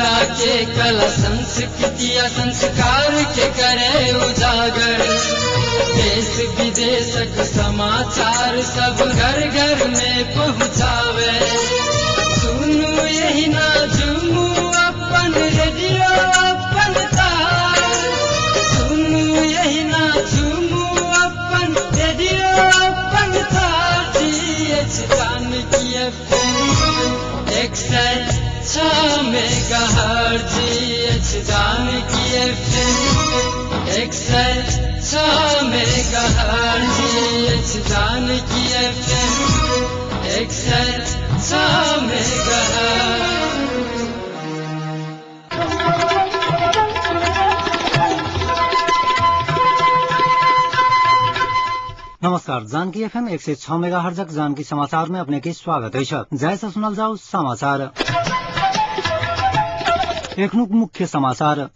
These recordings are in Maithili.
मिथिला के कला संस्कृति आ संस्कार के करे उजागर। देश विदेशक समाचार सब घर घर में पहुँचावे। सुनू यही ना झूमू अपन रेडियो अपन तार। सुनू यही ना झूमू अपन रेडियो अपन तार। जी Janaki F M 106 megahertz. Janaki F M 106 megahertz. Janaki F M 106 megahertz. नमस्कार, जानकी एफएम 106 मेगाहर्जक जानकी समाचार में अपने के स्वागत अछि। जय से सुनल जाओ समाचार। एखनुक मुख्य समाचार।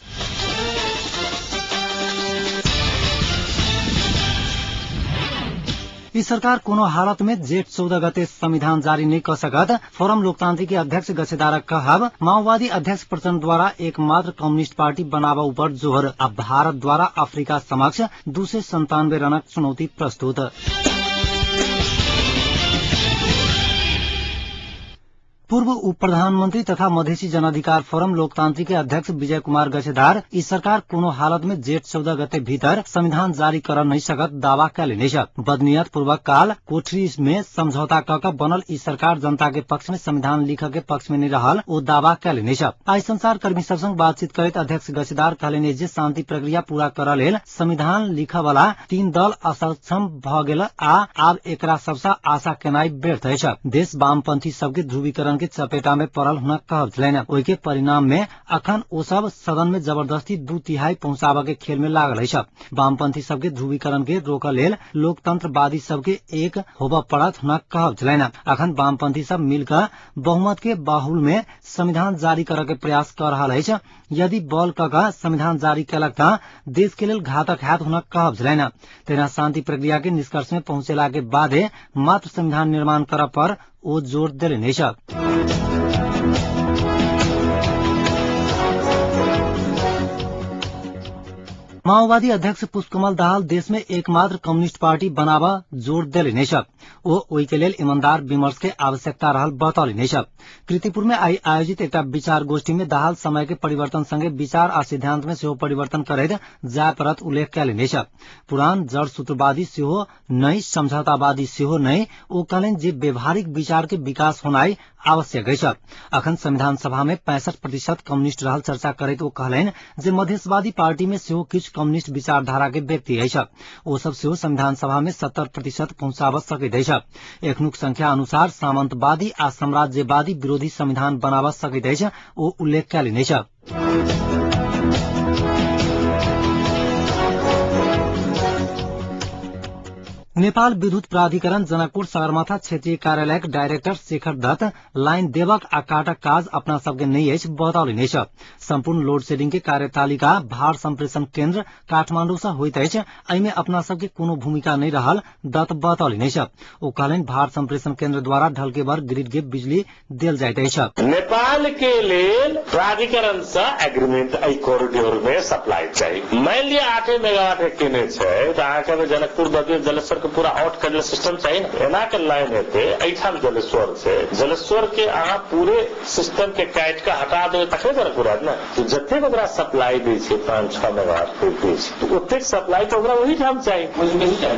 ई सरकार कोनो हालत में जेठ 14 गते संविधान जारी नहीं कर सकत। फोरम लोकतांत्रिक के अध्यक्ष गच्छेदारक कहब माओवादी अध्यक्ष प्रचण्ड द्वारा एकमात्र कम्युनिस्ट पार्टी बनावा ऊपर जोहर। अब भारत द्वारा अफ्रीका समक्ष 297 रनक चुनौती प्रस्तुत। पूर्व उप प्रधानमंत्री तथा मधेसी जनअधिकार फोरम लोकतांत्रिक के अध्यक्ष विजय कुमार गच्छेदार ई सरकार कोनो हालत में जेठ 14 गते भीतर संविधान जारी कर नहीं सकत दावा कैले छ। बदनियत पूर्वक काल कोठरी में समझौता क के बनल ई सरकार जनता के पक्ष में संविधान लिख के पक्ष में नहीं रहल ओ दावा कैले छ। आइ संचार कर्मी सब संग बातचीत करैत अध्यक्ष गच्छेदार कहलनि जे शांति प्रक्रिया पूरा कर लेल संविधान लिखऽ वाला 3 दल असक्षम भ गेल आ आब एकरा सबसँ आशा केनाइ व्यर्थ अछि। देश वामपंथी सबके ध्रुवीकरण के चपेटा में पड़ल हुनक कहब छलनि। ओहि के परिणाम में अखन ओ सब सदन में जबरदस्ती 2/3 पहुंचाबऽ के खेल में लागल अछि। वामपंथी सबके ध्रुवीकरण के रोकऽ लेल लोकतंत्रवादी सबके एक होबऽ पड़त हुनक कहब छलनि। अखन वामपंथी सब मिल कऽ बहुमत के बाहुल में संविधान जारी करऽ के प्रयास कऽ रहल अछि। यदि बल क के संविधान जारी केलक त देश के लेल घातक हैत हुनक कहब छलनि। तहिना शांति प्रक्रिया के निष्कर्ष में पहुंचेला के बादे मात्र संविधान निर्माण करऽ पर ओ जोर देलनि अछि। माओवादी अध्यक्ष पुष्पकमल दाहाल देश में एकमात्र कम्युनिस्ट पार्टी बनाबऽ जोर देलनि अछि। ओ ओहि के लेल ईमानदार विमर्श के आवश्यकता रहल बतौलनि अछि। कीर्तिपुर में आइ आयोजित एकटा विचार गोष्ठी में दाहाल समय के परिवर्तन संगे विचार आ सिद्धांत में सेहो परिवर्तन करैत जाय पड़त उल्लेख कयलनि अछि। पुरान जड़ सूत्रवादी सेहो नहि, समझौतावादी सेहो नहि, ओ कहलनि जे व्यवहारिक विचार के विकास होनाइ आवश्यक अछि। अखन संविधान सभा में 65% कम्युनिस्ट रहल चर्चा करैत ओ कहलनि जे मधेशवादी पार्टी में सेहो किछु कम्युनिस्ट विचारधारा के व्यक्ति अछि। ओ सब सेहो संविधान सभा में 70% पहुंचाबऽ सकैत अछि। एखनुक संख्या अनुसार सामंतवादी आ साम्राज्यवादी विरोधी संविधान बनाबऽ सकैत अछि, ओ उल्लेख कयलनि अछि। नेपाल विद्युत प्राधिकरण जनकपुर सगरमाथा क्षेत्रीय कार्यालयक डायरेक्टर शेखर दत्त लाइन देबक आ काटक काज अपना सबके नहि अछि बतौलनि अछि। संपूर्ण लोड शेडिंग के कार्यतालिका भार संप्रेषण केंद्र काठमांडू से होइत अछि, एहिमे अपना सबके कोनो भूमिका नहि रहल दत्त बतौलनि अछि। ओ कहलनि भार संप्रेषण केंद्र द्वारा ढलकेबर ग्रिड के बिजली देल जाइत अछि। नेपाल के लेल प्राधिकरण से एग्रीमेंट एहि कॉरिडोर में सप्लाई चाही। मान लिअ 8 मेगावाट के केने छै तऽ अहाँके जनकपुर दऽ दियौ, जलेश्वर के पूरा आउट करले सिस्टम चाही ने। एना के लाइन हेतै, एहिठाम जलेश्वर छै, जलेश्वर के अहाँ पूरे सिस्टम के काटि कऽ हटा देबै तखने जनकपुर आयत ने। तऽ जतेक ओकरा सप्लाई दै छै 5-6 मेगावाट के दै छै, तऽ ओतेक सप्लाई तऽ ओकरा ओहिठाम चाही,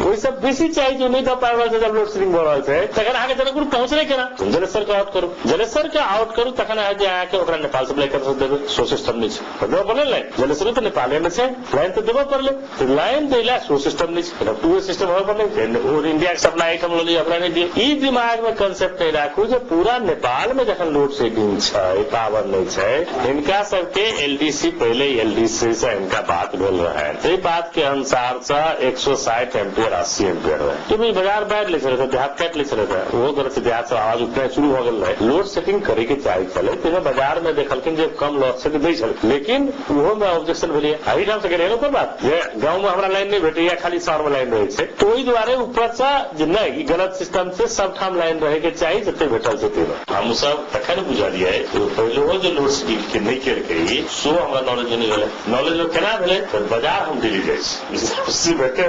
ओहिसँ बेसी चाही। जो नहि दऽ पाबि रहल छै, जब लोड शेडिंग भऽ रहल छै तखन अहाँके जनकपुर पहुँचलै केना? जलेश्वर के आउट करू, जलेश्वर के आउट करू तखन अहाँ जे अहाँके ओकरा नेपाल सप्लाई कतऽसँ देबै? सो सिस्टम नहि छै, देबऽ पड़लै लाइन। जलेश्वरो तऽ नेपाले मे छै, लाइन तऽ देबऽ पड़लै, तऽ लाइन दै लए सो सिस्टम नहि छै, टू वे सिस्टम होबऽ पड़लै। ओ इंडिया के सप्लाई एहिठाम लऽ लिअ, ओकरा नहि दियौ। ई दिमाग मे कंसेप्ट नहि राखू जे पूरा नेपाल मे जखन लोड शेडिंग छै, पावर नहि छै, हिनका सबके एलडीसी पहिले एलडीसी से हिनका बात भेल रहै, ताहि बात के अनुसार से 160 एम्पियर 80 एम्पियर रहै। तो भी बाजार बाढ़ि लै छलै, देहात काटि लै छलै, ओहो गलत छै। देहात से आवाज उठनाइ शुरू भऽ गेल रहै। लोड सेटिंग करे के चाही छलै, ताहिमे बाजार मे देखलखिन जे कम लॉस छै तऽ दै छलै, लेकिन ओहो मे ऑब्जेक्शन भेलै। एहिठाम से गेलै ओकर बात जे गाँव मे हमरा लाइन नहि भेटैया, खाली शहर मे लाइन रहै छै, तऽ ओहि दुआरे दुआरे ऊपर से जे नहि ई गलत सिस्टम छै, सबठाम लाइन रहे के चाही जते भेटल छै तेना। हम सब तखन बुझलियै पहिलो जे लोड शेडिंग के नहि केलकै सो हमरा नॉलेज नहि भेलै। नॉलेज मे केना भेलै तऽ बाजार हम डेली जाइ छी, भेटते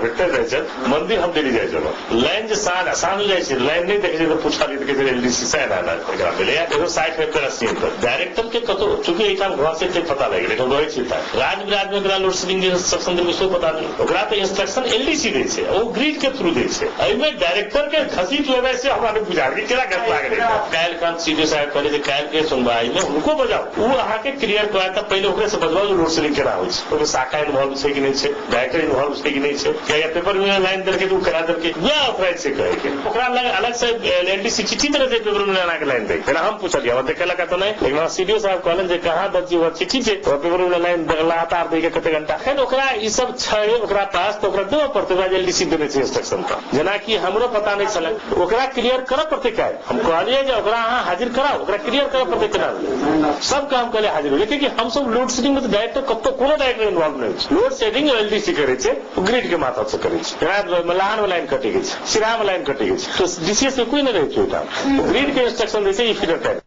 भेटते जाइ छै, मंदिर हम डेली जाइ छलहुँ। लाइन जे साँझ साँझ जाइ छै लाइन नहि देखै छै तऽ पुछलियै तऽ कहै छै एलडीसी से एना एना एकरा भेलैए। एगो 60 हेक्टेयर 80 हेक्टेयर डायरेक्टर के कतौ चूँकि एहिठाम घर से पता लागि गेलै, एहिठाम रहै छै तऽ राज विराज मे एकरा लोड शेडिंग जे इंस्ट्रक्शन देलकै सेहो पता नहि। ओकरा तऽ इंस्ट्रक्शन एलडीसी दै छै, ओ ग्रिड के थ्रू दै छै। एहिमे डायरेक्टर के घसीट लेनाइ से हमरा नहि बुझायल कि केना घसला गेलै। काल्हि खन सीडीओ साहब कहले जे काल्हि के सुनवाई मे हुनको बजाउ, ओ अहाँके क्लियर करायत। तऽ पहिले ओकरे से बजबाउ जे लोड शेडिंग केना होइ छै, ओहिमे शाखा इन्वॉल्व छै कि नहि छै, डायरेक्टर इन्वॉल्व छै कि नहि छै, किया पेपर मिल लाइन देलकै तऽ ओ करा देलकै, वएह ऑथराइज छै कहै के। ओकरा लग अलग से एलडीसी चिट्ठी देने छै पेपर मिल के लाइन दै। जेना हम पुछलियै, हमरा देखेलक तऽ नहि, लेकिन हमरा सीडीओ साहब कहलनि जे कहाँ दर्जी ओकर चिट्ठी छै, पेपर मिल लाइन लगातार दै के कते घंटा। एखन ओकरा ई सब छै ओकरा पास तऽ ओकरा देबऽ पड़तै, ओकरा एलडीसी देने छै इंस्ट्रक्शन। तऽ जेनाकि हमरो पता नहि छलै, ओकरा क्लियर करऽ पड़तै काल्हि। हम कहलियै जे ओकरा अहाँ हाजिर कराउ, ओकरा क्लियर करऽ पड़तै केना। सबके हम कहलियै हाजिर हो, लेकिन हमसब लोड शेडिंग मे तऽ डायरेक्टर कतौ कोनो डायरेक्टर इन्वॉल्व नहि छै। लोड शेडिंग एलडीसी करै छै, ग्रिड के माध्यम से करै छै। मलाहन मे लाइन कटि गेल छै, सिराहा मे लाइन कटि गेल छै, तऽ डीसीएस मे कोई नहि रहै छै ओहिठाम। ग्रिड के इंस्ट्रक्शन दै छै ई फीडर टाइप।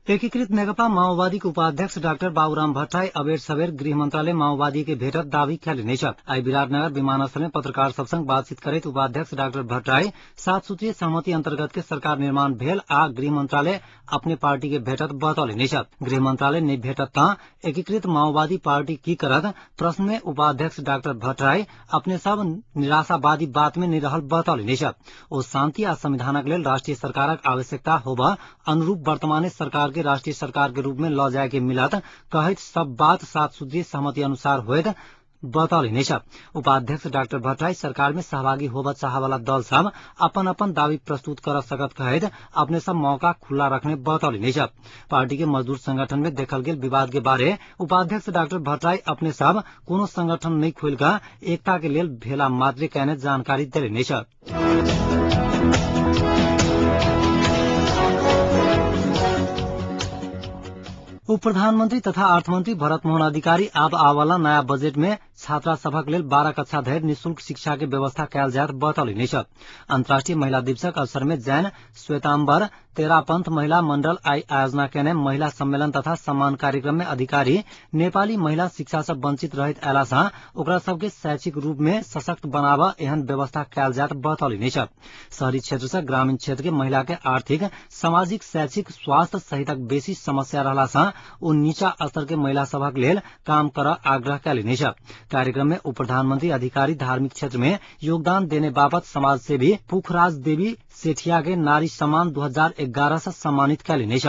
एकीकृत नेकपा माओवादीको उपाध्यक्ष डाक्टर बाबुराम भट्टराई अबेर सबेर गृह मंत्रालय माओवादी के भेटत दावी कयलनि अछि। आइ विराटनगर विमानस्थल में पत्रकार सब संग बातचीत करैत उपाध्यक्ष डाक्टर भट्टराई 7 सूत्रीय सहमति अंतर्गत के सरकार निर्माण भेल आ गृह मंत्रालय अपने पार्टी के भेटत बतौलनि अछि। गृह मंत्रालय नहि भेटत त एकीकृत माओवादी पार्टी की करत प्रश्न में उपाध्यक्ष डाक्टर भट्टराई अपने सब निराशावादी बात में नहि रहल बतौलनि अछि। ओ शांति आ संविधानक लेल राष्ट्रीय सरकारक आवश्यकता होबऽ अनुरूप वर्तमान सरकार के राष्ट्रीय सरकार के रूप में ल जाय के मिलत कहैत सब बात 7 सूत्रीय सहमति अनुसार होयत बतौलनि अछि। उपाध्यक्ष डाक्टर भट्टराई सरकार में सहभागी होबऽ चाहवाला दल सब अपन अपन दावी प्रस्तुत कर सकत कहैत अपने सब मौका खुला रखने बतौलनि अछि। पार्टी के मजदूर संगठन में देखल गेल विवाद के बारे उपाध्यक्ष डाक्टर भट्टराई अपने सब कोनो संगठन नहीं खोल कऽ एकता के लेल भेला मात्रे कहने जानकारी देलनि अछि। उप प्रधानमंत्री तथा अर्थमंत्री भरत मोहन अधिकारी आब आवाला नयाँ बजेट में छात्रा सभक लेल 12 कक्षा धरि निःशुल्क शिक्षा के व्यवस्था कयल जायत बतौलनि अछि। अंतर्राष्ट्रीय महिला दिवसक अवसर में जैन श्वेताम्बर तेरापंथ महिला मंडल आई आयोजना केने महिला सम्मेलन तथा सम्मान कार्यक्रम में अधिकारी नेपाली महिला शिक्षा से वंचित रहैत अयला सँ ओकरा सबके शैक्षिक रूप में सशक्त बनाबऽ एहन व्यवस्था कयल जायत बतौलनि अछि। शहरी क्षेत्र से ग्रामीण क्षेत्र के महिला के आर्थिक, सामाजिक, शैक्षिक, स्वास्थ्य सहितक बेसी समस्या रहला सँ ओ नीचा स्तर के महिला सभक लेल काम करऽ आग्रह कयलनि अछि। कार्यक्रम में उप प्रधानमंत्री अधिकारी धार्मिक क्षेत्र में योगदान देने बाबत समाजसेवी पुखराज देवी सेठिया के नारी सम्मान 2011 से सम्मानित कयलनि अछि।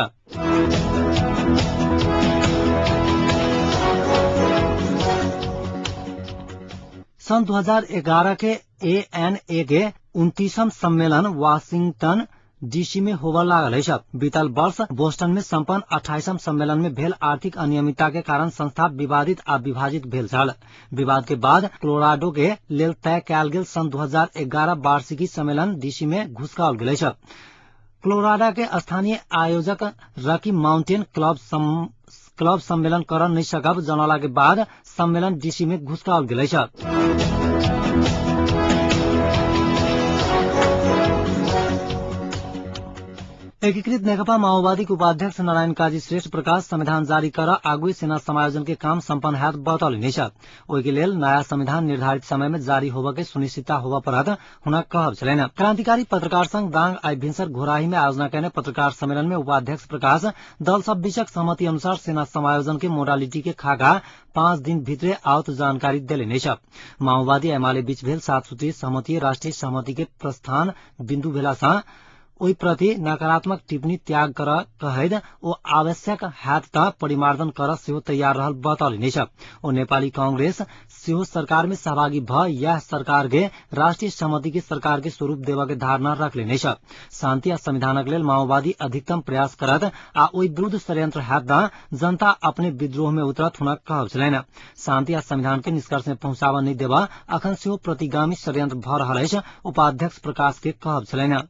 सन् 2011 के एएनए के 29वां सम्मेलन वाशिंगटन डीसी में होबऽ लागल अछि। बीतल वर्ष बोस्टन में सम्पन्न 28वां सम्मेलन में भेल आर्थिक अनियमितता के कारण संस्था विवादित आ विभाजित भेल छल। विवाद के बाद कोलोराडो के लेल तय कयल गेल सन् 2011 वार्षिकी सम्मेलन डीसी में घुसकाओल गेल अछि। कोलोराडो के स्थानीय आयोजक रकी माउंटेन क्लब सम्मेलन कर नहि सकब जनौला के बाद सम्मेलन डीसी में घुसकाओल गेल अछि। एकीकृत नेकपा माओवादीको उपाध्यक्ष नारायण काजी श्रेष्ठ प्रकाश संविधान जारी कर आगुए सेना समायोजन के काम सम्पन्न हैत बतौलनि अछि। ओहिके लेल नयाँ संविधान निर्धारित समय में जारी होबऽ के सुनिश्चितता होबऽ पड़त हुनक कहब छलनि। क्रांतिकारी पत्रकार संघ दाङ आइ भिनसर घोराही में आयोजना कयने पत्रकार सम्मेलन में उपाध्यक्ष प्रकाश दल सब बीचक सहमति अनुसार सेना समायोजन के मोडालिटी के खाका 5 दिन भित्रे आवत जानकारी देलनि अछि। माओवादी एमाले बीच भेल 7 सूत्रीय सहमति राष्ट्रिय सहमति के प्रस्थान बिन्दु भेला सँ ओहि प्रति नकारात्मक टिप्पणी त्याग कर कहैत ओ आवश्यक हैत त परिमार्जन कर सेहो तैयार रहल बतौलनि अछि। ओ नेपाली कांग्रेस सेहो सरकार में सहभागी भ यह सरकार के राष्ट्रिय सहमति के सरकार के स्वरूप देबऽ के धारणा रखलनि अछि। शान्ति आ संविधानक लेल माओवादी अधिकतम प्रयास करत आ ओहि विरुद्ध षड्यंत्र हैत त जनता अपने विद्रोह में उतरत हुनक कहब छलनि। शान्ति आ संविधान के निष्कर्ष में पहुंचाबऽ नहि देबऽ अखन सेहो प्रतिगामी षड्यंत्र भ रहल अछि उपाध्यक्ष प्रकाश के कहब छलनि।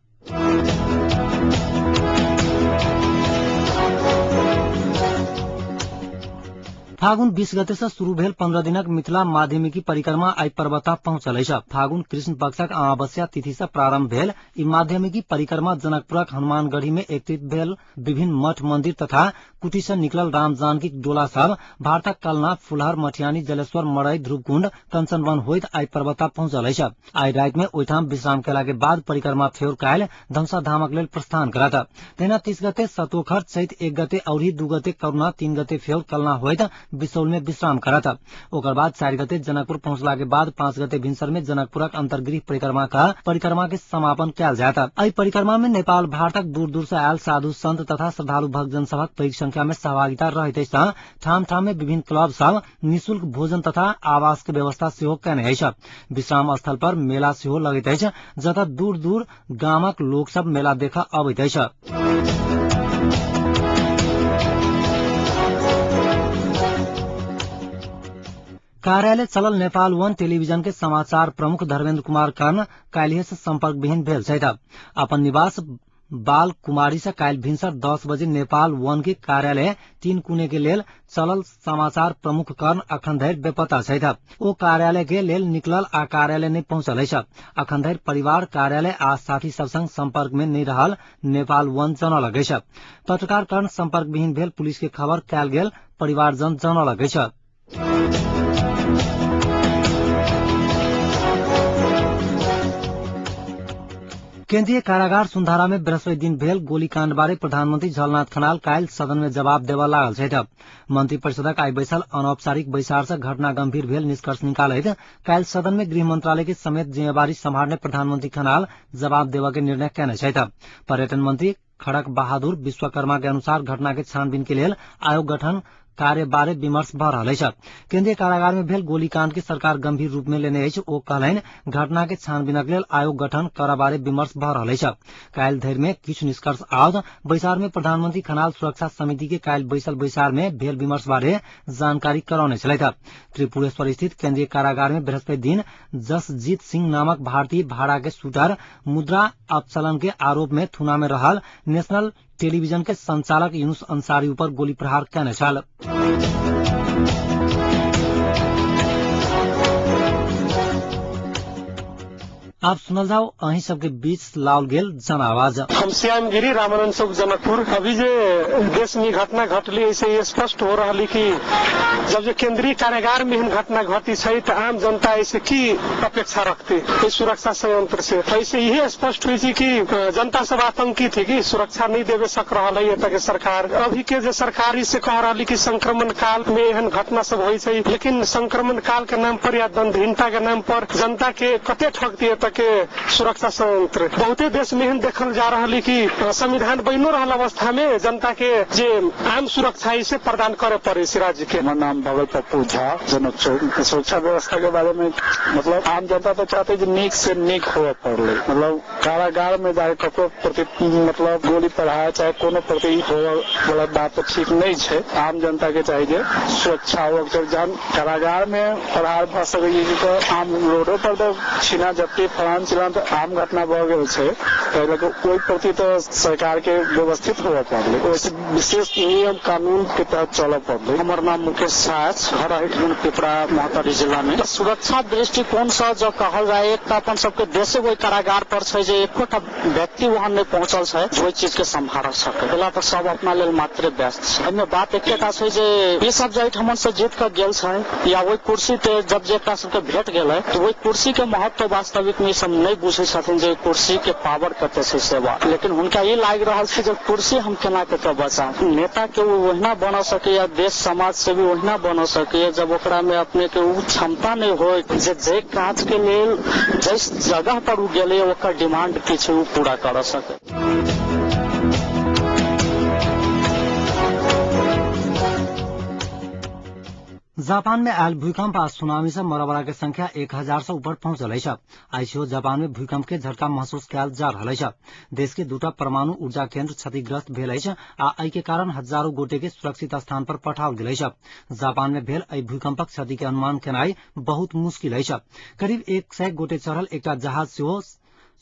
फागुन 20 गते से शुरू भेल 15 दिनक मिथिला माध्यमिकी परिक्रमा आई पर्वता पहुंचल अछि। फागुन कृष्ण पक्षक अमावस्या तिथि से प्रारंभ भेल ई माध्यमिकी परिक्रमा जनकपुरक हनुमानगढ़ी में एकत्रित भेल विभिन्न मठ मंदिर तथा कुटी से निकलल राम जानकीक डोला सब भारतक कलना, फुलहर, मठियानी, जलेश्वर, मड़ई, ध्रुवकुंड, कंचनवन होइत आई पर्वता पहुंचल अछि। आई राति में ओहिठाम विश्राम केला के बाद परिक्रमा फेर काल्हि धनुषा धामक लेल प्रस्थान करत। तहिना 30 गते सतोखर, चैत 1 गते औरही, 2 गते करुणा, 3 गते फेर कलना होइत बिसौल में विश्राम करत। ओकर बाद 4 गते जनकपुर पहुंचला के बाद 5 गते भिनसर में जनकपुरक अंतर्गृह परिक्रमा का परिक्रमा के समापन कयल जायत। एहि परिक्रमा में नेपाल भारतक दूर दूर से आयल साधु संत तथा श्रद्धालु भक्तजन सभक पैघ संख्या में सहभागिता रहैत अछि। ठाम ठाम में विभिन्न क्लब सब निःशुल्क भोजन तथा आवास के व्यवस्था सेहो कयने अछि। विश्राम स्थल पर मेला सेहो लगैत अछि, जतऽ दूर दूर गामक लोक सब मेला देखऽ अबैत अछि। कार्यालय चलल नेपाल वन टेलीविजन के समाचार प्रमुख धर्मेन्द्र कुमार कर्ण काल्हिए से संपर्क विहीन भेल छथि। अपन निवास बाल कुमारी से काल्हि भिनसर 10 बजे नेपाल वन के कार्यालय 3 कुने के लेल चलल समाचार प्रमुख कर्ण अखन धरि बेपत्ता छथि। ओ कार्यालय के लेल निकलल आ कार्यालय नहि पहुंचल अछि। अखन धरि परिवार, कार्यालय आ साथी सब संग संपर्क में नहि रहल नेपाल वन जनौलक अछि। पत्रकार कर्ण संपर्क विहीन भेल पुलिस के खबर कयल गेल परिवारजन जनौलक अछि। केन्द्रीय कारागार सुन्धारा में बृहस्पति दिन भेल गोलीकांड बारे प्रधानमंत्री झलनाथ खनाल काल्हि सदन में जवाब देबऽ लागल छथि। मंत्री परिषदक आई बैसल अनौपचारिक बैसार से घटना गंभीर भेल निष्कर्ष निकालैत काल्हि सदन में गृह मंत्रालय के समेत जिम्मेवारी सम्हारने प्रधानमंत्री खनाल जवाब देबऽ के निर्णय कयने छथि। पर्यटन मंत्री खड़क बहादुर विश्वकर्मा के अनुसार घटना के छानबीन के लेल आयोग गठन कार्य बारे विमर्श भऽ रहल अछि। केन्द्रीय कारागार में भेल गोलीकांड के सरकार गंभीर रूप में लेने अछि। ओ कहलनि घटना के छानबीनक लेल आयोग गठन करऽ बारे विमर्श भऽ रहल अछि। काल्हि धरि में किछु निष्कर्ष आओत। बैसार में प्रधानमंत्री खनाल सुरक्षा समिति के काल्हि बैसल बैसार में भेल विमर्श बारे जानकारी करौने छलथि। त्रिपुरेश्वर स्थित केन्द्रीय कारागार में बृहस्पति दिन जसजीत सिंह नामक भारतीय भाड़ा के शूटर मुद्रा अपचलन के आरोप में थुना में रहल नेशनल टेलीविजन के संचालक यूनुस अंसारी ऊपर गोली प्रहार कयने छल। आप सुनल जाओ अहीं सबके बीच लाओल गेल जनावाज। हम श्याम गिरी, रामानंद चौक, जनकपुर। अभी जे देश में घटना घटली ऐसे ये स्पष्ट हो रहा कि जब जे केंद्रीय कारागार में एहन घटना घटी छै तो आम जनता ऐसे की अपेक्षा रखते सुरक्षा संयंत्र से। ऐसे यही स्पष्ट हुई कि जनता सब आतंकित है कि सुरक्षा नहीं देवे सक रहा है एतऽ के सरकार। अभी के जे सरकार से कह रहा कि संक्रमण काल में एहन घटना सब होइ छै, लेकिन संक्रमण काल के नाम पर या दंडहीनता के नाम पर जनता के कते ठकती एतऽ के सुरक्षा संयंत्र। बहुते देश में एहन देखल जा रहा है कि संविधान बनो रहल अवस्था में जनता के जे आम सुरक्षा से प्रदान करे पड़े राज्य के। हमर नाम भगत पप्पू झा, जनकपुर। सुरक्षा व्यवस्था के बारे में मतलब आम जनता तो चाहते जे नीक से नीक होए पड़ले, मतलब कारागार में जाके ककरो प्रति मतलब गोली प्रहार चाहे कोनो प्रति होए वाला बात तो ठीक नहीं छै। आम जनता के चाहिए सुरक्षा हो। जहन कारागार में प्रहार भऽ सकै तो आम रोडो पर तो छीना झपटी फलान चिलान तो आम घटना भऽ गेल छै, ताहि लऽ कऽ ओहि प्रति तो सरकार के व्यवस्थित होए पड़ले, ओहिसे विशेष नियम कानून के तहत चलऽ पड़ले। हमर नाम मुकेश झा अछि, घर एहिठाम पिपरा महोत्तरी जिला में। सुरक्षा दृष्टिकोण से जब कहल जाय, एक तऽ अपन सबके देशे ओहि कारागार पर छै जे एकोटा व्यक्ति वहां नहीं पहुंचल छै जे ओहि चीज के सम्हार सकै। पहला तऽ सब अपना लेल मात्र व्यस्त छै। एहिमे बात एकेटा छै जे ई सब जे एहिठाम से जीत कऽ गेल छै या ओहि कुर्सी पे जब जे एकरा सबके भेट गेलै तऽ ओहि कुर्सी के महत्व वास्तविक में ई सब नहीं बुझै छथिन जे कुर्सी के पावर कते छै सेवा। लेकिन हुनका ई लागि रहल छै जे कुर्सी हम केना कऽ के बचाउ। नेता के ओ ओहिना बना सकैया, देश समाज से भी ओहिना बना सकैया जब ओकरा में अपने के उ क्षमता नहीं होय जे जे काज के लेल जिस जगह पर उ गेलै ओकर डिमांड की छै उ पूरा कर सके। जापान में आयल भूकंप आ सुनामी से मरबरा के संख्या 1000 से ऊपर पहुंचल अछि। आइ सेहो जापान में भूकंप के झटका महसूस कयल जा रहल अछि। देश के दूटा परमाणु ऊर्जा केंद्र क्षतिग्रस्त भेल अछि आ एहि के कारण हजारों गोटे के सुरक्षित स्थान पर पठाओल गेल अछि। जापान में भेल एहि भूकंपक क्षति के अनुमान केनाइ बहुत मुश्किल अछि। करीब 100 गोटे चढ़ल एकटा जहाज सेहो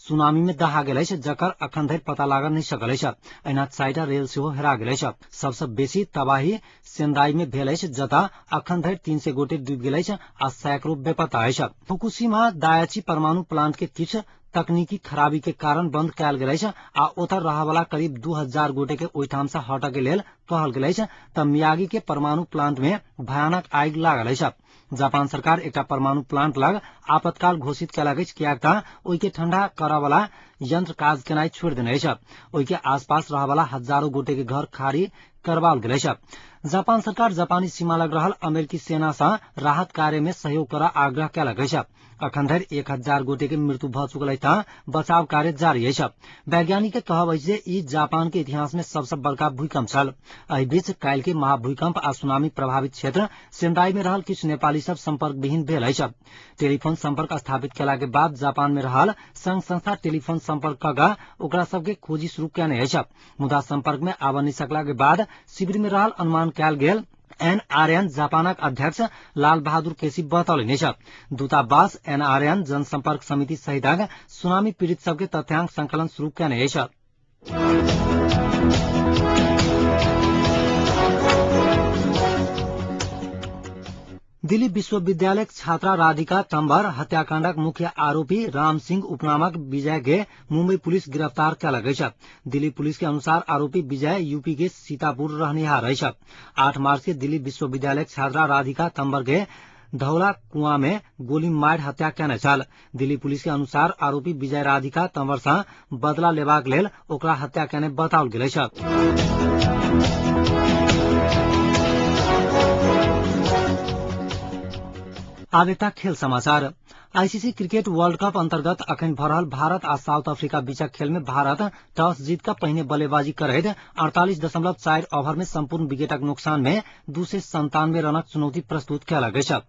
सुनामी में दहा गेल अछि, जकर अखन धरि पता लागल नहि सकल अछि। एहिना 4टा रेल सेहो हेरा गेल अछि। सबसँ बेसी तबाही सेंदाई में भेल अछि, जतऽ अखन धरि 300 गोटे डूबि गेल अछि आ सैकड़ों बेपता अछि। फुकुशिमा दायाची परमाणु प्लांट के किछु तकनीकी खराबी के कारण बंद कयल गेल अछि आ ओतऽ रहयवला करीब 2000 गोटे के ओहिठाम से हटऽ के लेल कहल गेल अछि। तऽ मियागी के परमाणु प्लांट में भयानक आगि लागल अछि। जापान सरकार एकटा परमाणु प्लांट लग आपातकाल घोषित कयलक अछि, किएक तऽ ओहि के ठंडा करऽ वाला यंत्र काज केनाइ छोड़ि देने अछि। ओहि के आसपास रहयवला हजारों गोटे के घर खाली करवाओल गेल अछि। जापान सरकार जापानी सीमा लग रहल अमेरिकी सेना सँ राहत कार्य में सहयोग करऽ आग्रह कयलक अछि। अखन धरि 1000 गोटे के मृत्यु भऽ चुकल अछि तऽ बचाव कार्य जारी अछि। वैज्ञानिक के कहब अछि जे ई जापान के इतिहास में सबसँ बड़का भूकंप छल। एहि बीच काल्हि के महाभूकंप आ सुनामी प्रभावित क्षेत्र सेंदाई में रहल किछु नेपाली सब संपर्क विहीन भेल अछि। टेलीफोन संपर्क स्थापित केला के बाद जापान में रहल संघ संस्था टेलीफोन संपर्क कऽ ओकरा सबके खोजी शुरू कयने अछि। मुदा संपर्क में आबऽ नहि सकला के बाद शिविर में रहल अनुमान कयल गेल एनआरएन जापानक अध्यक्ष लाल बहादुर केसी बतौलनि अछि। दूतावास एनआरएन जनसंपर्क समिति सहितक सुनामी पीड़ित सबके तथ्यांक संकलन शुरू कयने अछि। दिल्ली विश्वविद्यालयक छात्रा राधिका तंवर हत्याकांडक मुख्य आरोपी राम सिंह उपनामक विजय के मुंबई पुलिस गिरफ्तार कयलक अछि। दिल्ली पुलिस के अनुसार आरोपी विजय यूपी के सीतापुर रहनिहार अछि। 8 मार्च के दिल्ली विश्वविद्यालयक छात्रा राधिका तंवर के धौला कुआं में गोली मारि हत्या केने छल। दिल्ली पुलिस के अनुसार आरोपी विजय राधिका तंवर सँ बदला लेबाक लेल ओकरा हत्या केने बताओल गेल अछि। आब एकटा खेल समाचार। आईसीसी क्रिकेट वर्ल्ड कप अंतर्गत अखन भऽ रहल भारत आ साउथ अफ्रीका बीचक खेल में भारत टॉस जीत कऽ पहिने बल्लेबाजी करैत 48.4 ओवर में संपूर्ण विकेटक नुकसान में 297 रनक चुनौती प्रस्तुत कयलक अछि।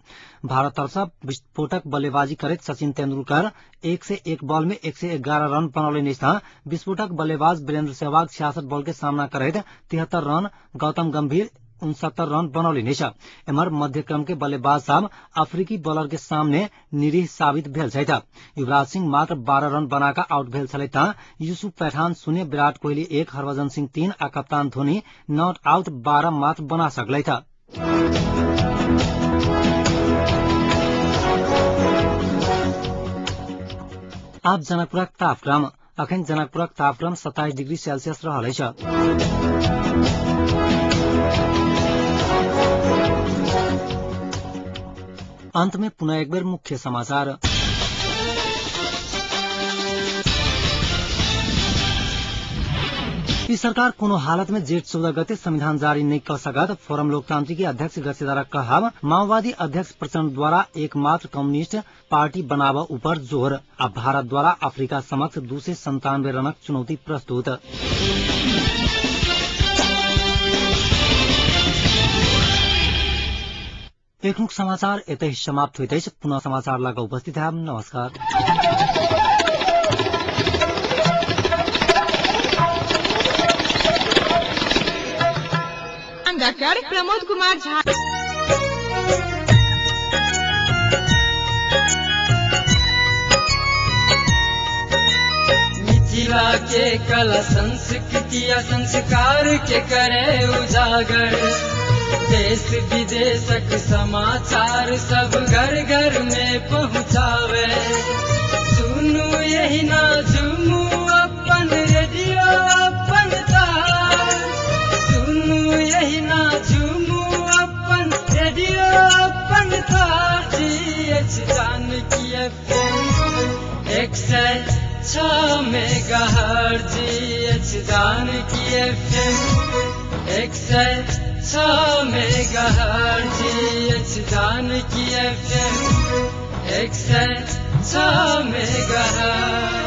भारत तरफ सँ विस्फोटक बल्लेबाजी करैत सचिन तेंदुलकर 101 बॉल में 111 रन बनौलनि अछि। विस्फोटक बल्लेबाज वीरेंद्र सहवाग 66 बॉल के सामना करैत 73 रन, गौतम गंभीर 69 रन बनौलनि अछि। एम्हर मध्यक्रम के बल्लेबाज सब अफ्रीकी बॉलर के सामने निरीह साबित भेल छथि। युवराज सिंह मात्र 12 रन बना कऽ आउट भेल छलथि तऽ यूसुफ पठान 0, विराट कोहली 1, हरभजन सिंह 3 आ कप्तान धोनी not out 12 मात्र बना सकलथि। आब जनकपुरक तापक्रम। अखन जनकपुरक तापक्रम 27 डिग्री सेल्सियस रहल अछि। अंत में पुनः एक बेर मुख्य समाचार। ई सरकार कोनो हालत में जेठ 14 गते संविधान जारी नहीं कर सकत। फोरम लोकतांत्रिक के अध्यक्ष गच्छेदारक कहब माओवादी अध्यक्ष प्रचंड द्वारा एकमात्र कम्युनिस्ट पार्टी बनाव ऊपर जोर आ भारत द्वारा अफ्रीका समक्ष 297 रनक चुनौती प्रस्तुत। एखनुक समाचार एतहि समाप्त होइत अछि। पुनः समाचार लग उपस्थित हैब। नमस्कार। डॉक्टर प्रमोद कुमार झा। मिथिला के कला संस्कृति आ संस्कार के करे उजागर, देश विदेशक समाचार सब घर घर में पहुँचावे। सुनू यही ना झूमू अपन रेडियो अपन तार, सुनू यही ना झूमू अपन रेडियो अपन तार। G H Janaki FM 106 megahertz, G H Janaki FM 106 megahertz, G H Janaki FM 106 megahertz.